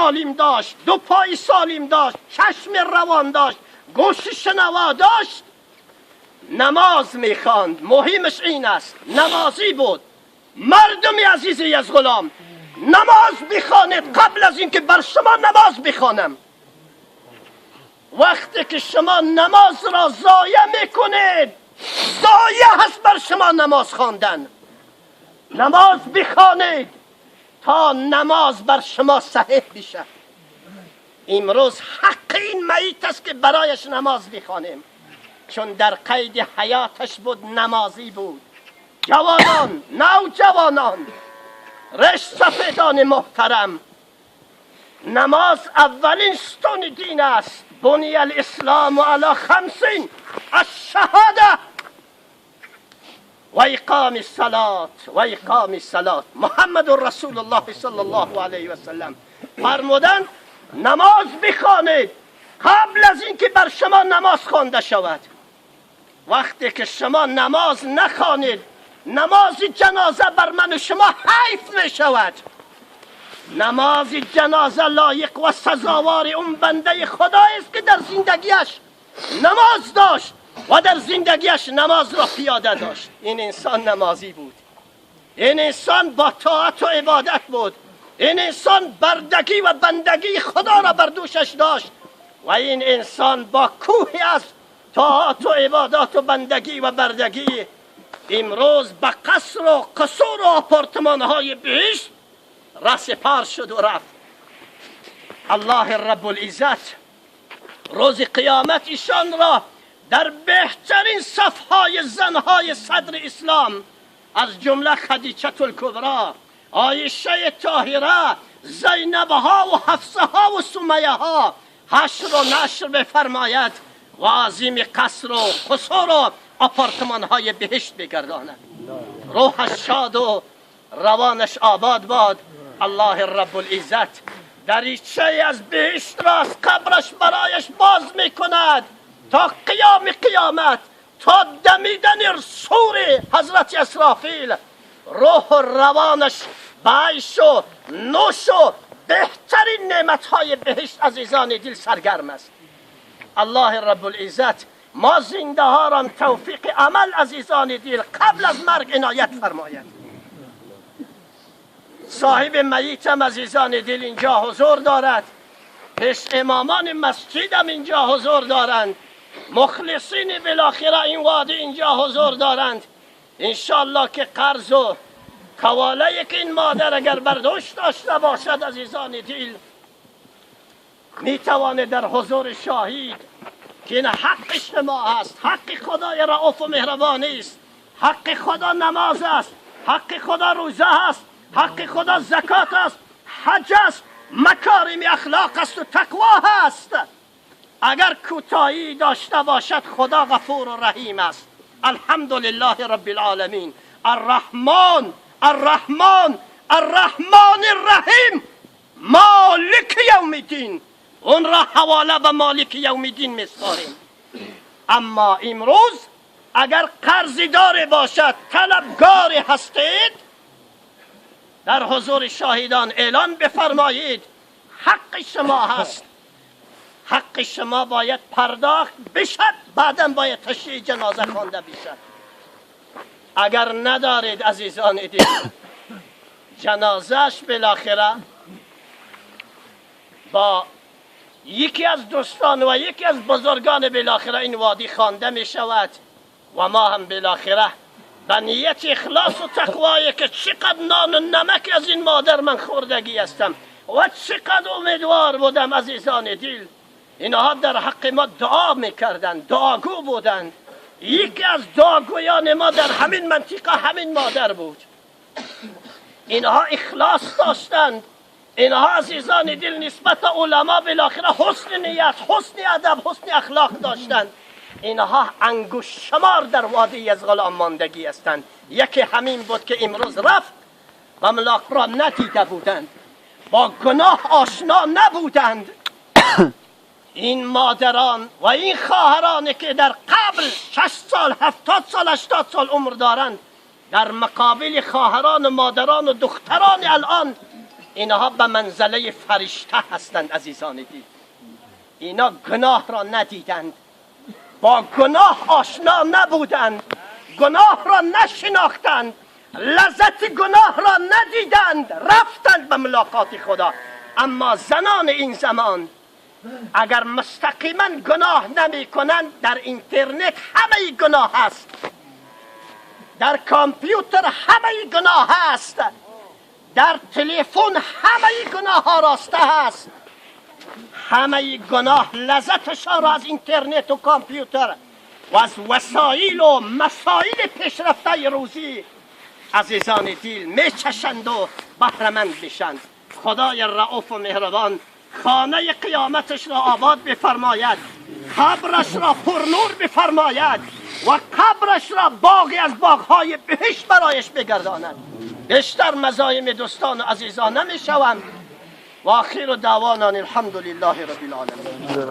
سالم داشت، دو پای سالم داشت، چشم روان داشت، گوش شنوا داشت، نماز میخواند. مهمش این است، نمازی بود. مردم عزیز یزغلام، نماز بخوانید قبل از اینکه بر شما نماز بخوانم. وقتی که شما نماز را ضایع میکنید، ضایع هست بر شما نماز خواندن. نماز بخوانید تا نماز بر شما صحیح بشه. امروز حق این میت است که برایش نماز بخوانیم، چون در قید حیاتش بود، نمازی بود. جوانان، نوجوانان، ریش سفیدان محترم، نماز اولین ستون دین است. بنی الاسلام علی خمس: الشهاده و اقام الصلاة و اقام الصلاة. محمد رسول الله صلی الله علیه و سلم فرمودند نماز بخوانید قبل از اینکه بر شما نماز خوانده شود. وقتی که شما نماز نخوانید، نماز جنازه بر من و شما حیف می شود. نماز جنازه لایق و سزاوار اون بنده خدا است که در زندگیش نماز داشت و در زندگیش نماز را پیاده داشت. این انسان نمازی بود، این انسان با طاعت و عبادت بود، این انسان بردگی و بندگی خدا را بر دوشش داشت و این انسان با کوهی از طاعت و عبادات و بندگی و بردگی امروز به قصر و قصور و آپارتمان های بهشت رهسپار شد و رفت. الله رب العزت روز قیامت ایشان را در بهترین صفهای زنهای صدر اسلام، از جمله خدیجه الکبرا، عایشه طاهره، زینب ها و حفصه ها و سمیه ها حشر و نشر بفرماید و عظیم قصر و قصور و آپارتمان های بهشت بگرداند. روحش شاد و روانش آباد باد. الله رب العزت دریچه از بهشت را از قبرش برایش باز میکند تا قیام قیامت، تا دمیدن صور حضرت اسرافیل. روح و روانش به عیش و نوش و بهترین نعمتهای بهشت، عزیزان دل، سرگرم است. الله رب العزت ما زنده ها را توفیق عمل، عزیزان دل، قبل از مرگ عنایت فرماید. صاحب میت هم، عزیزان دل، اینجا حضور دارد. پیش امامان مسجد هم اینجا حضور دارند. مخلصین بالاخره این وادی اینجا حضور دارند. انشالله که قرض و قواله که این مادر اگر برداشت داشته باشد، عزیزان دل، میتوانه در حضور شاهید که این حق شما است، حق خدای رؤوف و مهربانی است. حق خدا نماز است، حق خدا روزه است، حق خدا زکات است، حج است، مکارم اخلاق است و تقوا هست. اگر کوتاهی داشته باشد، خدا غفور و رحیم است. الحمد لله رب العالمین، الرحمن الرحمن الرحمن الرحیم، مالک یوم الدین. اون را حواله به مالک یوم الدین میسپاریم. اما امروز اگر قرضی داره باشد، طلبگار هستید، در حضور شاهدان اعلان بفرمایید. حق شما هست، حق شما باید پرداخت بشد، بعدا باید تشییع جنازه خوانده بشد. اگر ندارید، عزیزان دل، جنازهش بالاخره با یکی از دوستان و یکی از بزرگان بالاخره این وادی خوانده می شود و ما هم بالاخره به نیت اخلاص و تقوایی که چقدر نان و نمک از این مادر من خوردگی هستم و چقدر امیدوار بودم، عزیزان دل، اینها در حق ما دعا میکردند، دعاگو بودند. یکی از دعاگویان ما در همین منطقه همین مادر بود. اینها اخلاص داشتند. اینها، عزیزان دل، نسبت علما بالاخره حسن نیت، حسن ادب، حسن اخلاق داشتند. اینها انگشت شمار در وادی یزغلام ماندگی هستند. یکی همین بود که امروز رفت و ملاق را ندیده بودند، با گناه آشنا نبودند. این مادران و این خواهرانی که در قبل 60 سال، 70 سال، 80 سال عمر دارند، در مقابل خواهران و مادران و دختران الان اینها به منزله فرشته هستند عزیزان دل. اینا گناه را ندیدند، با گناه آشنا نبودند، گناه را نشناختند، لذت گناه را ندیدند، رفتند به ملاقات خدا. اما زنان این زمان اگر مستقیما گناه نمی کنند، در اینترنت همه گناه هست، در کامپیوتر همه گناه هست، در تلفن همه گناه ها راسته هست. همه گناه لذتشان را از اینترنت و کامپیوتر و از وسایل و مسائل پیشرفته روزی عزیزان دل میچشند و بهرهمند میشند. خدای رؤوف و مهربان خانه قیامتش را آباد بفرماید، قبرش را پرنور بفرماید و قبرش را باغی از باغهای بهشت برایش بگرداند. بیشتر مزاحم دوستان و عزیزان نمیشوم. و آخر دعوانا الحمد لله رب العالمین.